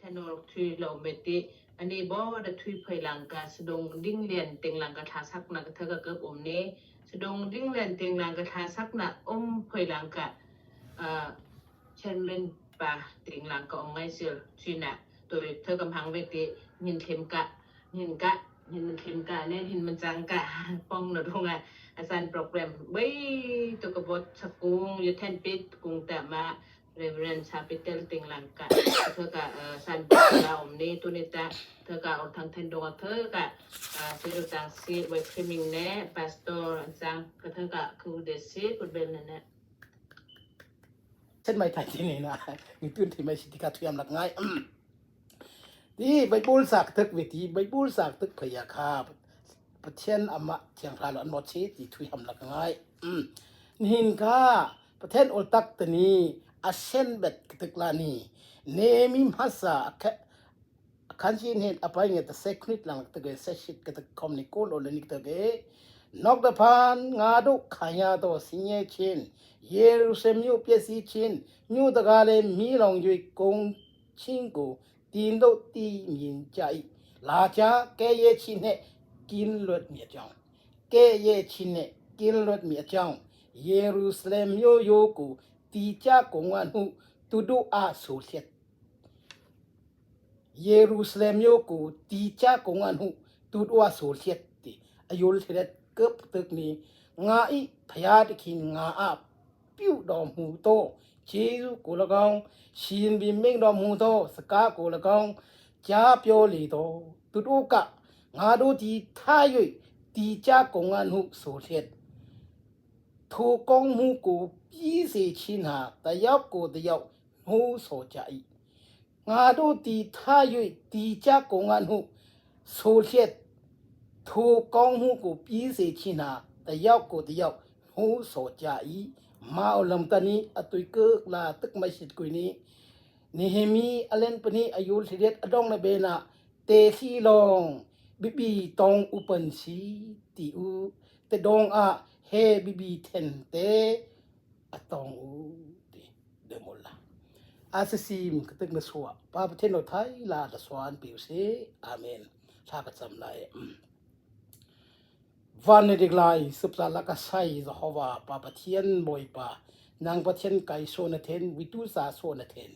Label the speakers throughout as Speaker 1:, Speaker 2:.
Speaker 1: Thanor thui lo me ti ani bo da thui phoi lang ka sudong ding lian ting lang ka thla sak na ka tha ka kap um ne sudong ding lian ting lang ka thla sak na um phoi lang ka chen pa ting lang ka om ngai sil thui na tôi thơ cầm hàng về ti nhìn thêm ka nhìn ka nhìn thêm ka nên hin man chang ka pong na dong a asan program bai to ka bot sakung yu ten pit kung ta ma Reverend Chapitel ting lang ka thơ ka san la om ni tu ni ta thơ ka or thang then dong thơ ka se ro tang si web streaming ne pastor chang ka thơ ka khu de si put bel ne ne
Speaker 2: Chen mai thai ti ni na ni tun thi mai si ka thuyam lak ngai ti Bible sak tuk ve ti Bible sak tuk phaya kha Pathian ama thiang hra lo an mo chi ti thui ham lak ngai nihin kha Pathian ol tak tani a sen bet kitik la ni nemi hmasa khan chin hin apai nge ta se khunit lang te ge se shit ke ta khom ni kol ol ni te ge nok da phan nga do khaya to sinye chin Jerusalem nyu pye si chin nyu da ga le mi long yui kong chin ko tin do ti min cha i la cha ke ye chin ne kin lot mi chong ကဲ့ရဲ့ခြင်းနှင့်ကင်းလွတ်မည်အကြောင်းယေရုရှလင်မြို့ရိုးကိုတီကြကုန်ဝဟုသူတို့အားဆိုလျက်ယေရုရှလင်မြို့ကိုတီကြကုန်ဝဟုသူတို့အားဆိုလျက်တိအယုလရက်ကပ်ตึกนี้ငါဤဖျားတခင်ငါအပြုတော်မူသောဂျေဇုကို၎င်းရှင်ဘီမိန်တော်မူသောစကားကို၎င်းကြားပြောလေသောသူတို့ကငါတို့သည်ထား၍ တီကြကုန်အံ့ဟုဆိုလျက်ထိုကောင်းမှုကိုပြီးစေခြင်းဟာတယောက်ကိုတယောက်နှိုးဆော်ကြ၏ငါတို့သည်ထား၍တီကြကုန်အံ့ဟုဆိုလျက်ထိုကောင်းမှုကိုပြီးစေခြင်းဟာတယောက်ကိုတယောက်နှိုးဆော်ကြ၏မာအလမ်တနီအตุยเกกลาตึกไม่สิดกุยนี้นิเฮมีอเลนปนีอายุสิเดอดองในเบนะเตซีลอง บิบีตองอุปันสีติอูเตดองอะเฮบิบีเทนเตอตองอูติเดมอลาอาสซีมกตึกนสัวปาประเทศไทยลาตะสวานปิวเซอาเมนทากะจำไลวันนี้เด็กไลสุปลากะไซยะฮวาปาปะเทียนบอยปานางปะเทียนไกโซนเทนวิตุสาโซนเทน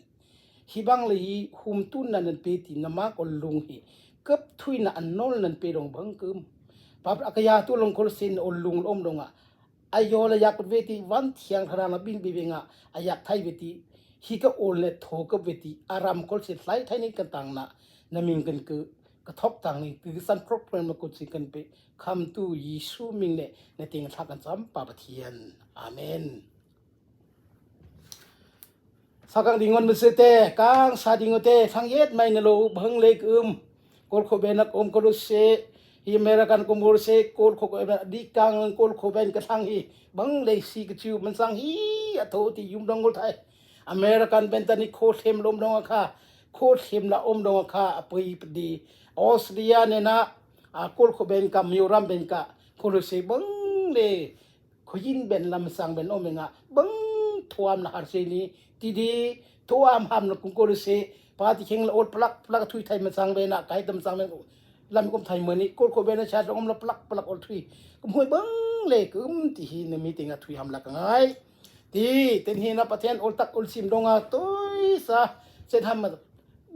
Speaker 2: hi bang le hi hum tun na nan pe ti nama kol lung hi kap thui na an nol nan pe dong bang kum pa akaya tu long kol sin ol lung om donga ayo la yak ve ti wan thiang thara na bin bi nga ayak thai ve ti hi ka ol le tho ka ve ti aram kol sin hlai thai ni kan tang na naming kan ku ka thok tang ni ti san program ma ku chi kan pe kham tu Yisu ming ne na ting thak kan cham pa pathian amen Sakang dingon mase te kang sa dingo te thang yet mai na lo bhang le kum kol kho ben nak om ko se hi American kum gor se kol kho ko di kang kol kho ben ka thang hi bang le si ka chu man sang hi atho ti yum dong gol thai American ben tani kho thlem lom dong kha kho thlem la om dong kha apui di Australia ne na a kol kho ben ka Mizoram ben ka kholo se bang le khoyin ben lam sang ben om nga bang thuam na har se ni ti di thuam ham na kung ko se pa ti kheng la ol plak plak thui thai ma sang ben na kai tam sang ben lam kom thai mani kol ko ben na chat om la plak plak ol thui kum hoi bang le kum ti hi na mi tinga thui ham la ka ngai ti ten hi na pathian ol tak ol sim donga toi sa set ham ma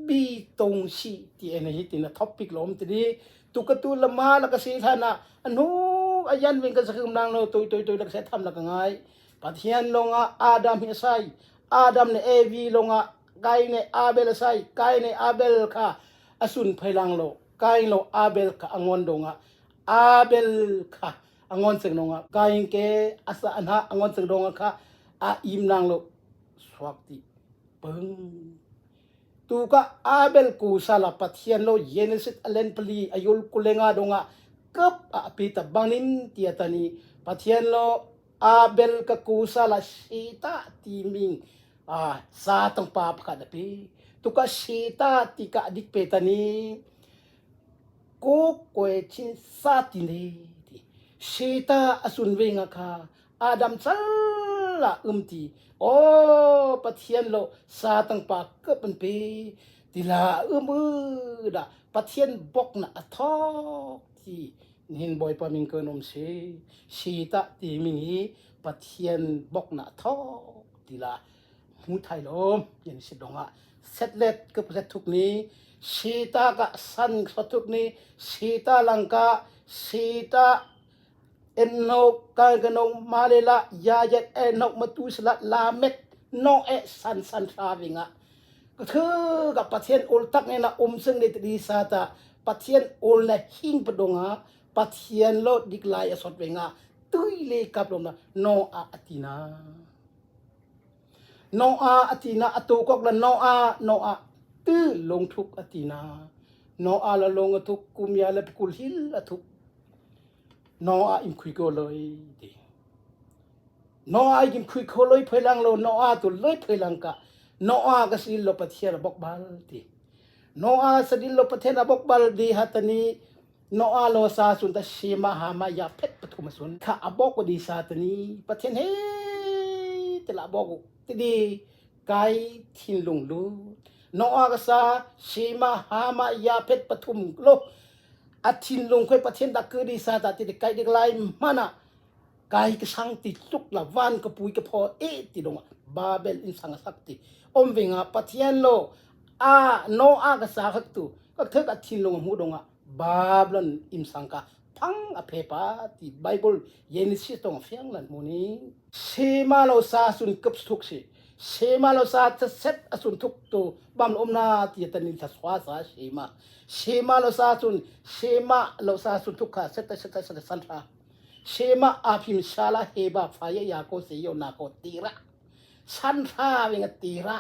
Speaker 2: bi tong si ti ene hi tin na topic lom ti di tu ka tu lama la ka si thana anu ayan wing ka sakum nang lo toi toi toi la ka tham la ka ngai pathian longa adam hi sai adam ne evi longa kai ne abel sai kai ne abel kha asun phailang lo kai lo abel kha angon donga abel kha angon cheng donga kai ke asa anha angon cheng donga kha a im nang lo swak ti peng Tu ka Abel ku sala Pathian lo Genesis alen pali ayul kulenga donga kap a pi ta bangin tia tani Pathian lo Abel ka ku sala sita ti ming a sa tang pa pakhat a pi tu ka sita ti ka dik pe tani ko kwe chin sa ti ne ti sita asun ve nga kha Adam cal ah um ti. Aw Pathian lo satang pa kap an pe. Tila um u da Pathian bok na a thawk ti nihin Bawipa min kan um si. Si ta ti ming hi Pathian bok na a thawk tila hmu thai lo yan si dong ah setlet ka set thuk ni sita ka san thuk ni sita langka sita enno ka gano malela ya yet eno matu sala lamet no e san san thavinga ka thu ka pathian ul tak ne na um sing ne ti sa ta pathian ul na hing padonga pathian lo dik lai asot venga tui le kap lo na no a atina. Noah a ti na a tu kok la Noah Noah tu lungthuk a ti na Noah la lung a thuk kum ya le kul hil a thuk Noah in khui ko loi ti Noah in khui kho loi phoi lang lo Noah tu loi phoi lang ka Noah ka sil lo Pathian a bok bal ti Noah sadil lo Pathian a bok bal di hatani Noah lo sa sun ta Shema hama ya phet pathum sun kha abok di sa tani Pathian he tela bok ti di kai thinlung lu Noah ka sa Shema hama ya phet pathum lo a thinlung khoi Pathian da ku di sa ta ti kai dik lai mana kai ka sang ti tluk la van ka pui ka pho e ti dong Babel in sang sak ti om venga Pathian lo a Noah ka sa khak tu ka thek a thinlung mu donga Babylon im sang ka phang a phe pa ti Bible Genesis tong fiang lan mu ni sema lo sa sun kap thuk si sema lo sa cha set asun thuk tu bam om na ti tan in tha swa sa sema sema lo sa sun sema lo sa sun thuk kha set set set san tha Shema aphim shala heba phaya yako se yo nako tira san tha winga tira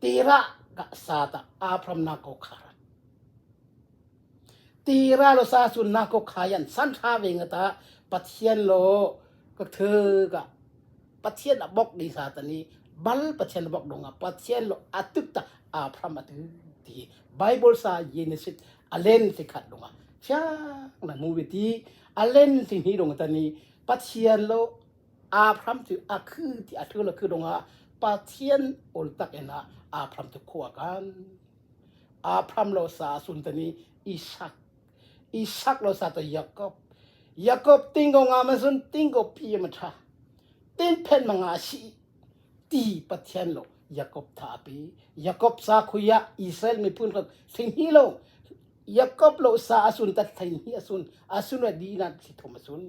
Speaker 2: tira ka sata aphram nako khara tira lo sa sun nako khayan san tha winga ta Pathian lo ka thu ka Pathian a bok di sa tani bal Pathian bok donga Pathian lo atuk ta aphram atu ti Bible sa Genesis alen ti khat donga fiang na mu ti alen ti ni dong tani Pathian lo Abraham cu a khu ti a thu lo khu donga Pathian ol tak ena Abraham cu khua kan Abraham lo sa sun tani Isaac Isaac lo sa ta Jacob Jacob tingo nga ma sun tingo pi ma tha tin phen ma nga si ti Pathian lo Jacob tha pi Jacob sa khuya Israel miphun kha thing hi lo Jacob lo sa asun ta thing hi asun asun wa di na thi thum asun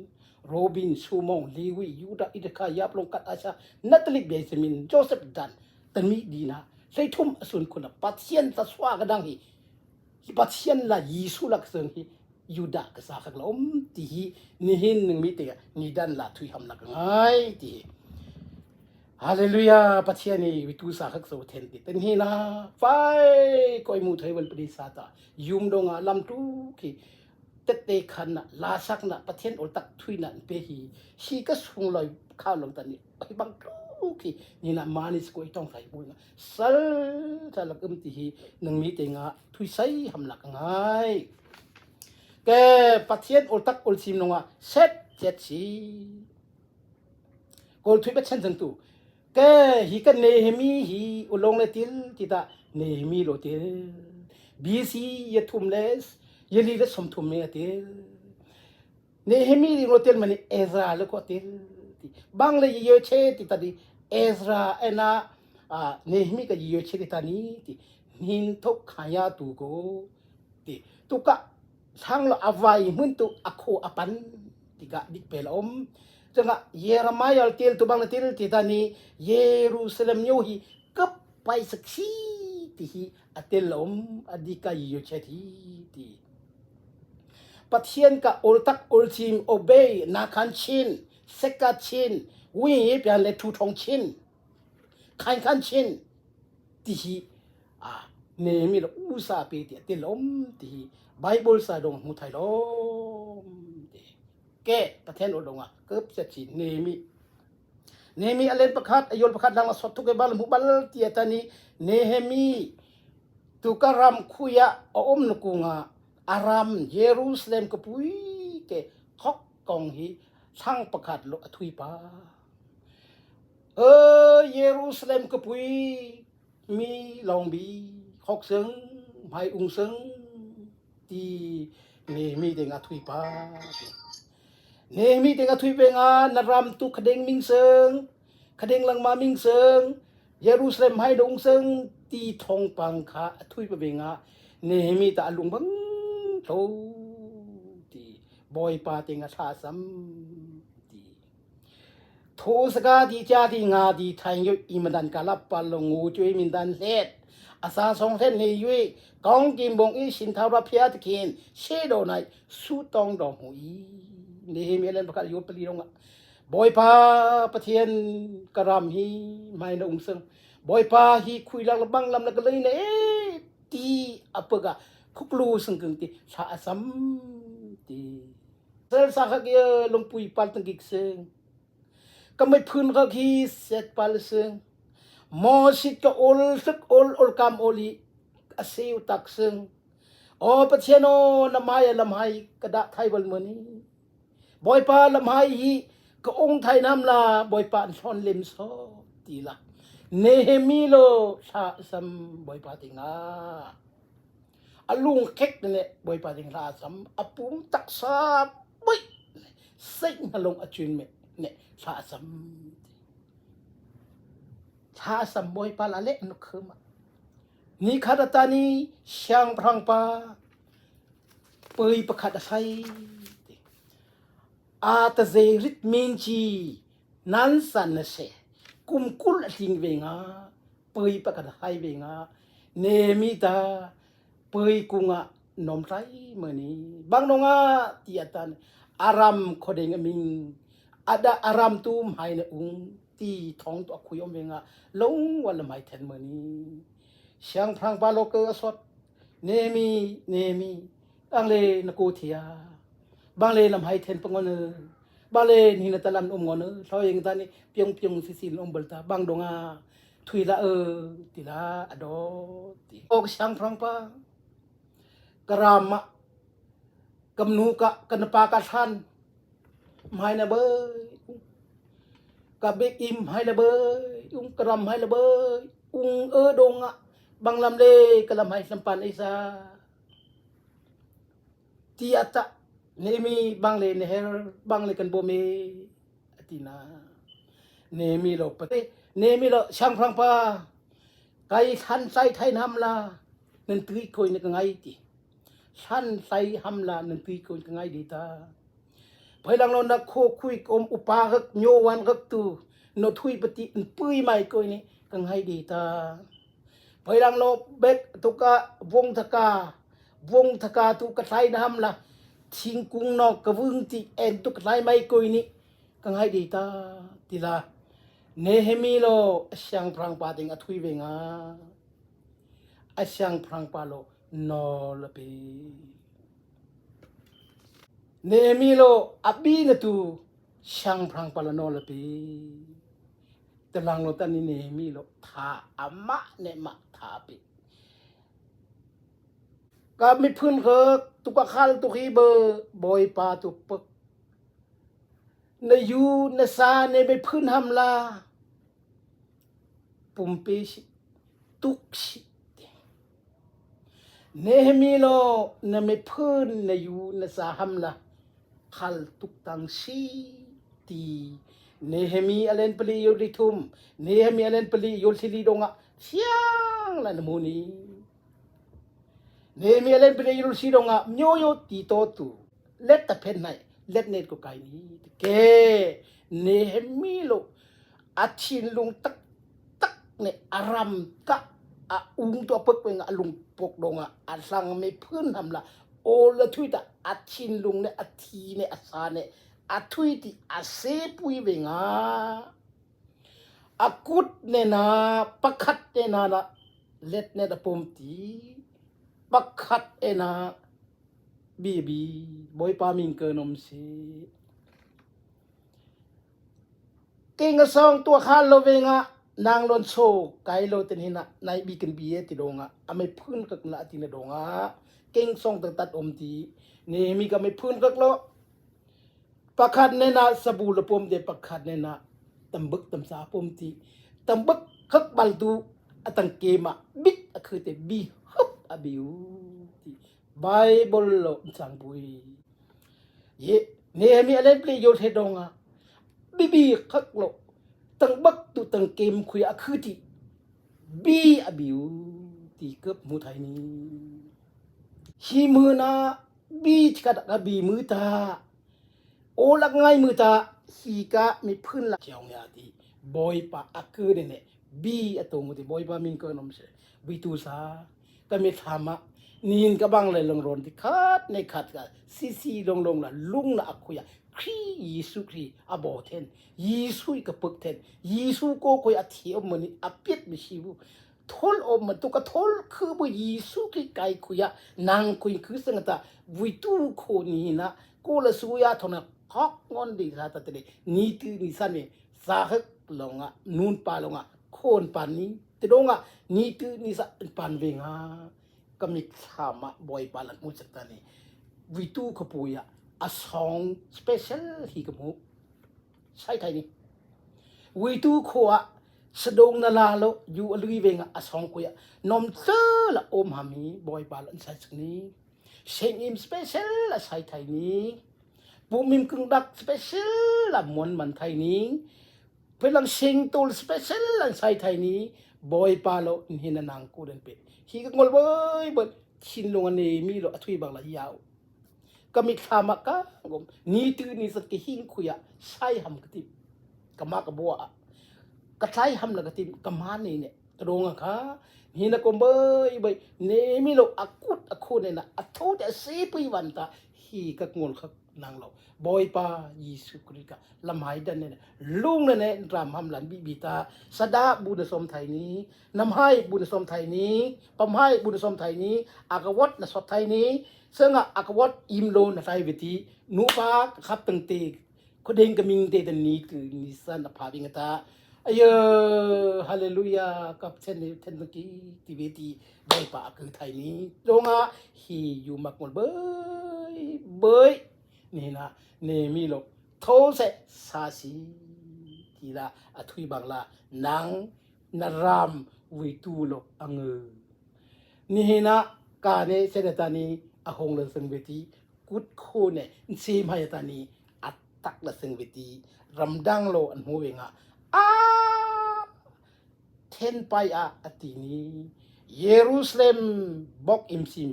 Speaker 2: Robin Sumong Lewi Judah Idaka Yaplong Kat Asha Natali Benjamin Joseph Dan tami dina sei thum asun khuna Pathian ta swa ka dang hi Pathian la Jesu la ka hi Judah ka sa khak la um ti hi nihin ning mi te ni dan la thui ham nak ngai ti Hallelujah Pathian i tu sa khak so then ti ten hi na fai koi mu thai wal padi sa ta yum donga lam tu ki tette khan na la sak na Pathian ol tak thui na pe hi hi ka sung loi kha long ta ni ai bang tu ki ni na manis ko itong thai bu na sal ta lak um ti hi nang mi te nga thui sai ham lak ngai ke Pathian ol tak ol sim nonga set chet si Kawl thui pathian cang tu ke hi kan Nehemi hi ulong le til ti ta Nehemi lo til BC ye thum le ye li le som thum me til Nehemi lo til mani Ezra le ko til ti bang le ye che ti ta di Ezra ena Nehemi ka ye che ti ta ni ti nin thok khaya tu ko ti tu ka thlang lo avai hmun tu akho apan tikah dik pel a um cungah Jeremiah til tu bang na til ti ta ni Jerusalem nyo hi kap pai saksi ti hi atel a um adika yo chet hi ti Pathian ka ol tak ol chim obey na khan chin seka chin wi pian le thu thong chin khain khan chin ti hi a nemi lo usa pe ti te lom ti Bible sa dong mu thai lom ti ke pathen o donga kup se chi nemi nemi alen pakhat ayol pakhat lang sot thu ke bal mu bal ti atani Nehemi tukaram khuya om nu kunga aram Jerusalem ko pui ke khok kong hi thang pakhat lo athui pa Jerusalem ka pui mi lawng bi. Thok sing hmai ung sing ti Nehemi te nga thui pa. Nehemi te nga thui pe nga na ram tu khadeng ming sing khadeng langma ming sing Jerusalem hai dong sing ti thong pang kha a thui pa ve nga Nehemi ta alung bang tho ti Bawipa te nga thla sam ti. Thu saka di cha di nga di thaing yu imadan kalap pa lo ngu chui min dan hlet asa song hlen ni yui kong kim bong i sin thau ra phia tikhin she do nai su tong dong hu i ni hi mi len pakhat yu pali dong Bawipa Pathian karam hi mai na um seng Bawipa hi khui lang bang lam la ka lei na e ti apaga khuklu seng keng ti thla asam ti Sel sa kha kia lungpui pal tang gik sing. Ka mai phun ka khi set pal sing. Mo sit ka ol sik ol ol kam oli a seu tak sing. O Pathian o na mai lam hai ka dah thai bal mani. Bawipa lam hai hi ka ung thai nam la Bawipa an thlon lim so ti la. Nehemi lo thla sam Bawipa tinga. A lung khek le Bawipa ding hla a cam. A pum taksa boih seih hna lung a cun me ne thla a cam. Thla a sam Bawipa la le nu khum. Ni khat atani siangpahrang pa pui pakhat a sai. A ta ze rit min chi nan san na se kum kul a tling ve nga pui pakhat hai ve nga Nemi ta pui kungah nom tlai mani bang nonga ti atan aram khodeng aming ada aram tu mai na ung ti thong to akhui om venga long wala mai then mani siang phrang pa lo ke asot nemi nemi ang le na ko thia bang le lam hai then pangon bang le ni na talam om ngon thoi ing ta ni pyong pyong si sin om bal ta bang donga Thui la ti la a dawt ti. Ok siangpahrang pa ka ram ah kam nu ka kan pa ka hlan hmai na bai ka bek im hai la bai ung ka ram hai la bai ung ơ dong ah bang lam le ka lam hai lampan ai sa ti ata ne mi bang le ne her bang le kan bome atina Nemi lo pate nemi lo siangpahrang pa kai thlan sai thai nam la nan tui koi na ka ngai ti thlan sai ham la nan tui koi ka ngai di ta phailang lo na kho khui kom upa gak nyo wan gak tu no thui pati n pui mai koi ni ka ngai di ta phailang lo bek tuka vong thaka vong thaka tu ka thlai na ham la thingkung no ka vung ti en tu ka thlai mai koi ni Ka ngaih dih ta ti la. Nehemi lo a siangpahrang pa ding a thui ve nga. A siangpahrang pa lo nawl a pe. Nehemi lo a bi na tu siangpahrang pa lo nawl a pe. Talang lo tan ni Nehemi lo tha amah ne mah tha pe. Ka miphun ka tukakhal tu hi ba Bawipa tu pak Na yu na sa ne be phun ham la pumpe si tuk si Nehemi lo na me phun na yu na sa ham la khal tuk tang si ti Nehemi alen pali yo li thum Nehemi alen pali yo thili donga siang la na mu ni Nehemi alen pali yo si donga myo yo ti to tu let ta phen nai let net ko kai ni ke Nehemi lo a thinlung tak tak ne aram ka a ung to pek pe nga lung pok donga a hlang me phun ham la o la thui ta a thinlung ne a thi ne a sa ne a thui ti a se pui ve nga a kut ne na pakhat ne na na let ne da pom ti pakhat e na Bibi, Bawipa min ka nom si. King a song tua kha lo ve nga nang lon cho kai lo ten hina nai bi kan bi e ti do nga ame phun kak na ti na do nga king song tak tat om ti ne mi ka me phun kak lo pakhat ne na sabu lo pom de pakhat ne na tambuk tamsa pom ti tambuk khak bal tu atang ke ma bit. a khư te bi hup a biu ti Bible lo chang bui ye Nehemiah le ple yo the dong a bibi khak lo tang bak tu tang kem khui a khư ti bi a biu ti kep mu thai ni hi mu na bi chika da bi mu ta o lak ngai mu ta hi ka mi phun la chiong ya ti boy pa a ku ne ne bi a tu mu ti boy pa min ko nom se bi tu sa ka mi thama nin ka bang le long ron ti khat ne khat ka si si long long la lung na akhuya khri Yesu khri a bo then Yesu ka puk then Yesu ko koi a thi om mani a piet mi si bu thol om man tu ka thol khu bu Yesu ki kai khuya nang kui khu sang ta vui tu kho ni na ko la su ya thona khok ngon di sa ta te ni tu ni san me sa hak longa nun pa longa khon pan ni te donga ni tu ni sa pan ve nga kamit thama boy pa lan mu chak ta ni vui tu khapuya a song special hi ka mu sai thai ni Uitu khua sadong na la lo yu alui ve nga asong kuya nom tse la om hami bawipa lan sai chang ni seng im special la sai thai ni pumim kung dak special la mon man thai ni phelang sing tul special lan sai thai ni bawipa lo hin nang ku den pe hi ka ngol boi boi thin lung ane mi lo athui bang la yau ka mitthlam ah ka ngom ni tu ni sat ke hing khuya sai ham ka tim ka ma ka bua ka thlai ham la ka tim ka ma ne ne tronga kha ni na kom bai bai ne mi lo akut akhu ne na atho te se pui wan ta hi ka ngol kha nang lo boy pa Jesu Christ ka lamhai dan ne lung ne ne ram ham lan bi bi ta sada bu na som thai ni nam hai bu na som thai ni pam hai bu na som thai ni akawat na sot thai ni Sanga akawat imlo na tai veti nupa khap tang te khodeng kaming te dan ni tu ni san apha bing ta ayo hallelujah kap chen ni then ki ti veti dai pa ku thai ni longa hi yu mak mol bơi bơi ni na ne mi lo tho se sa si ti la athui bang la nang na ram wi tu lo ang Nihin ah ka nih senata nih a hung le sing ve ti kut khu nih sim hai ta ni a tak le sing ve ti ramdang lo an hmu ve nga a then pai a ati ni Jerusalem bok im sim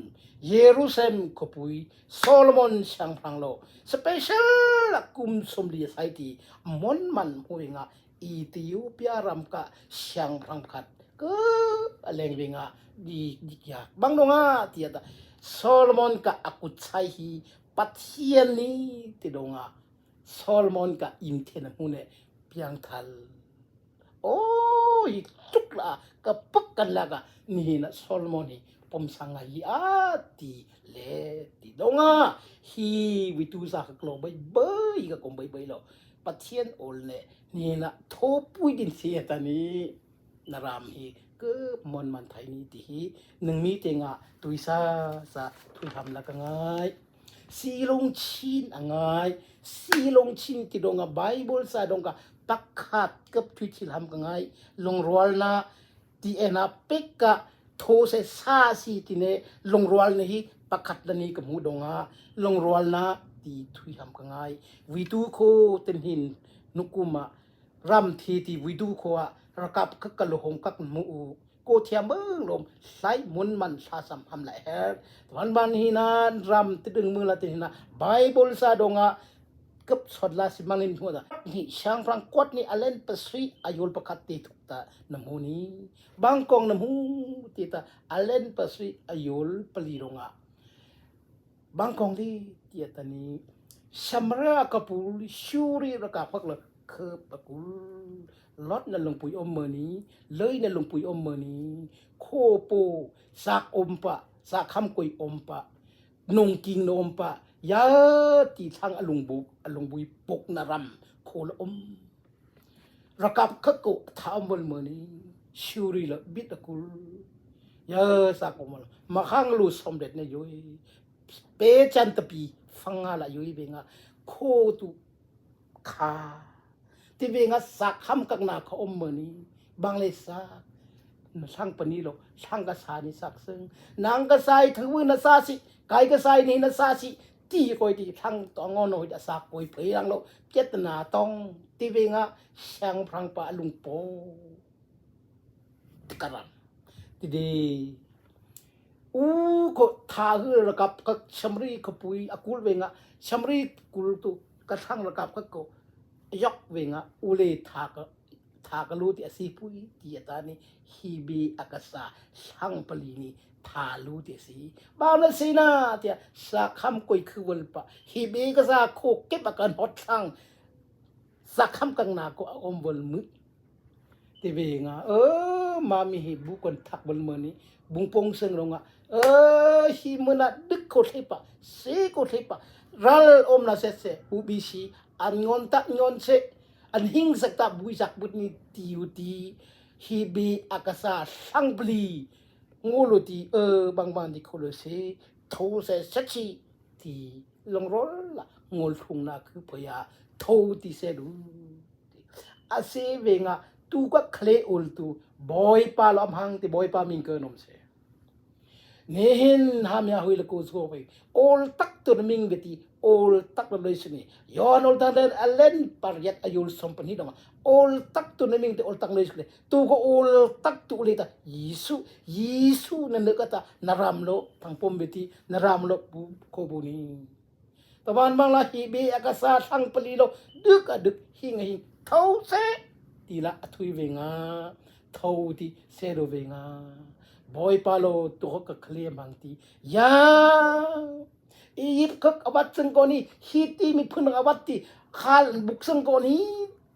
Speaker 2: Jerusalem khopui Solomon siangpahrang lo special kum somli sai ti mon man hmu nga Ethiopia ram ka siangpahrang pakhat ke a leng ve nga di ya bang no nga ti ta Solomon ka akut chai hi Pathian ni ti do nga Solomon ka im then mu ne piang thal oh hi tuk la ka pak kan la ka ni na Solomon hi pom sanga hi a ti le ti do nga hi vi tu sa ka klo bai bai ka kom bai bai lo Pathian awl ne ni na thopui din si ta ni na ram hi ke mon man thai ni ti hi nang mi te nga tuisa sa thui ham la ka ngai silong chin angai silong chin ti donga bible sa dong ka pakhat kap thui thil ham ka ngai longrual na ti ena pek ka tho se sa si ti ne longrual ne hi pakhat la ni ka mu donga longrual na ti thui ham ka ngai vitu kho ten hin nukuma ram thi ti vitu kho a rakap ka kalohong kak mu u ko thiam bang lom sai mun man sa sam ham la her wan ban hi na ram ti ding mu la ti na bible sa donga kap sot la si mangin hu da ni siang prang kot ni alen pasri ayul pakhat ti thuk ta namu ni bangkong namu ti ta alen pasri ayul pali ronga bangkong di ti ta ni samra kapul shuri raka phak la khep akul lot na lungpui om mơ ni lơi na lungpui om mơ ni kho po sak om pa sak kham koi om pa nung king na om pa ya ti thang alung bu alung bui pok na ram kho la om rakap khak ko tha om mơ ni shuri la bit akul ya sak om ma khang lu som det ne yoi pe chan tapi fanga la yoi be nga kho tu kha ti ve nga sak kham kak na kha om mơ ni bang le sa Na thlang pani lo thlang ka sa ni sak sing nang ka sai thangwu na sa si kai ka sai ni na sa si ti koi ti thlang to ngon hoi da sa koi phei lang lo piat na tong ti ve nga siang phrang pa lung po karam ti di u ko tha hu rakap ka chamri ka pui akul ve nga chamri kul tu ka thlang rakap ka ko yok ve nga ule tha ka tha ka lu ti a si pui ti a ta ni hi bi a ka sa hlang pali ni tha lu ti a si ba na si na tia sa kham koi khu wal pa hi bi ka sa kho kep a kan hot thlang sa kham kang na ko a om wal mu ti ve nga e ma mi hi bu kon thak wal mo ni bung pong seng ro nga e hi mu na dik ko thei pa se ko thei pa ral om na se se u bi si an ngon ta ngon se an hing sak ta bui sak but ni ti u ti hi bi akasa hlangpli ngulu ti e bang bang di kholo se tho se sachi ti longrol la ngol thung na khu phaya tho ti se du ase ve nga tu ka khle ul tu boy pa lo am hang ti boy pa ming ke nom se Nihin ham ya hui le ko zo ve ol tak tu ming ve ti ol tak lo loi sini yon ol tan den alen pariat ayul som pani dong ol tak tu ming te ol tak loi sini tu ko ol tak tu le ta Yesu Yesu na ne ka ta na ram lo thang pom ve ti na ram lo bu ko bu ni taban bang la hi be akasa thang pali lo duk a duk hi nga hi tho se ti la athui ve nga tho ti se lo ve nga Bawipa lo tu ka khle mang ti ya Egypt khak awat sang ko ni hi ti mi phun awat ti khal buk sang ko ni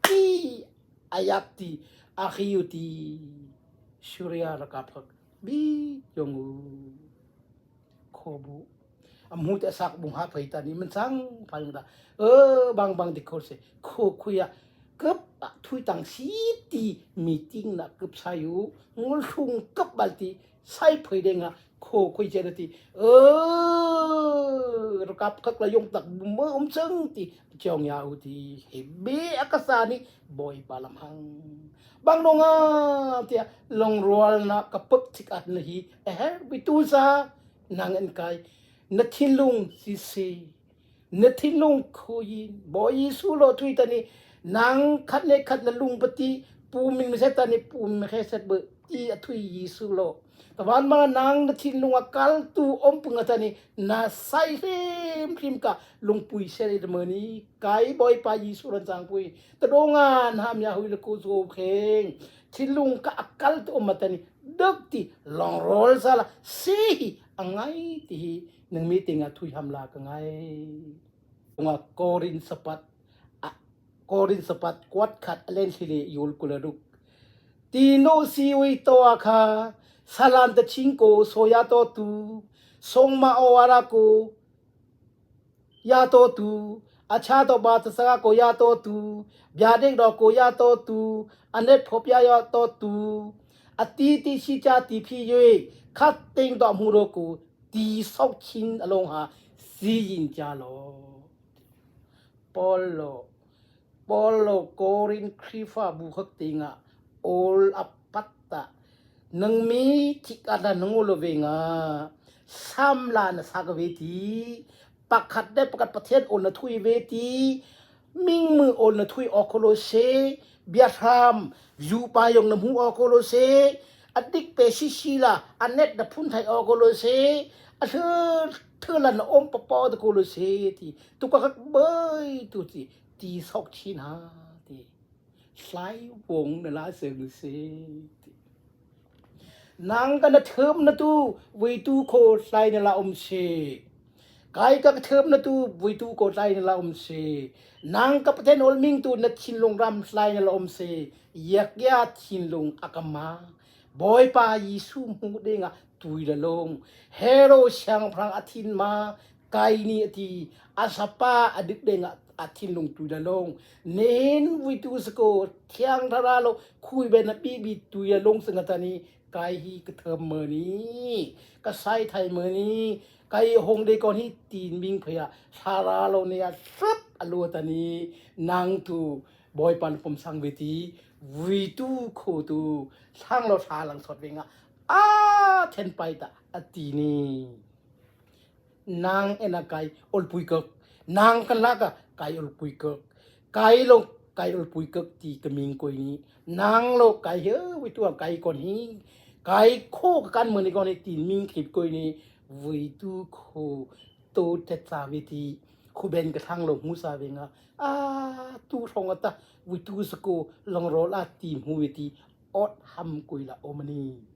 Speaker 2: ti ayak ti akhiu ti Syria rakap khak bi yongu khobu amu te sak bung ha phai ta ni man sang phai da e bang bang di khol se kho khuya kep thui tang si ti meeting na kep sayu ngul thung kep bal ti sai phai de nga kho khui che ti e kap khak la yong tak mơ um cheng ti chong ya u ti he be akasa ni boy palam hang bang nonga tia long rual na kapuk chik at na hi eh bitu sa nang an kai na thinlung si si na thinlung khuyin bo Yesu lo thui tani nang khat le khat na lung pati pu min se tani pu mi khe set bu ti a thui Yesu lo tawan ma nang na thinlung a kal tu om punga tani na sai hrim hrim ka lungpui se le mani kai boy pa Yesu ran chang pui ta dongan ham ya hui le ku zo kheng thinlung ka akal tu om tani duk ti long rol sala si angai ti hi nang meeting a thui ham la ka ngai nga korin sapat korin sapat kwat khat len thile yul kularuk ti no si wi to kha salan ta ching ko soya to tu song ma o ara ko ya to tu acha to ba ta sa ko ya to tu bya dek do ko ya to tu anet phop ya ya to tu ati ti si cha ti phi yue khat ting do mu ro ko ti sok chin along ha si yin cha lo Paul lo Paul lo Korin Khrifa bu khak tinga all apatta nang mi thik ada nangu lo ve nga sam la na sak ve ti pakhat de pakhat pathian on na thui ve ti ming mu on na thui okolo se biathram yu pa yong na mu okolo se adik pe si si la anet na phun thai okolo se a thu thu la na om pa pa de ko lo se ti tu ka kak bai tu ti ti sok chin ha ti lai wong na la seng se ti nang ka na thum na tu vui tu kho lai na la om se kai ka thum na tu vui tu ko lai na la om se nang ka pathen ol ming tu na thinlung ram lai na la om se yak ya thinlung akama Bawipa Jesuh hmuh dingah tui le lung Hero siangpahrang a thin ma kai ni a ti a sapa a dik dingah a thinlung tui le lung nihin vuitu sako thiang thara lo khui ben a pi bi tui le lung singa tani kai hi ka therm mơ ni ka sai thai mơ ni kai hong de kon hi tin ming phaya thara lo ne a sap a lu tani nang tu Bawipa na pom sang ve ti. Vuitu khotu thlang lo thla lang sot ve nga a then pai ta ati ni. Nang ena kai olpui kak nang kan la ka kai olpui kak kai lo kai olpui kak ti ka ming koi ni nang lo kai he vui tu kai kon hi kai kho ka kan mani kon ni ti ming khip koi ni vui tu kho to te cha vi ti khu ben ka thang lo mu sa ve nga a tu thong ata vui tu sako long ro la ti mu vi ti ot ham koi la omani.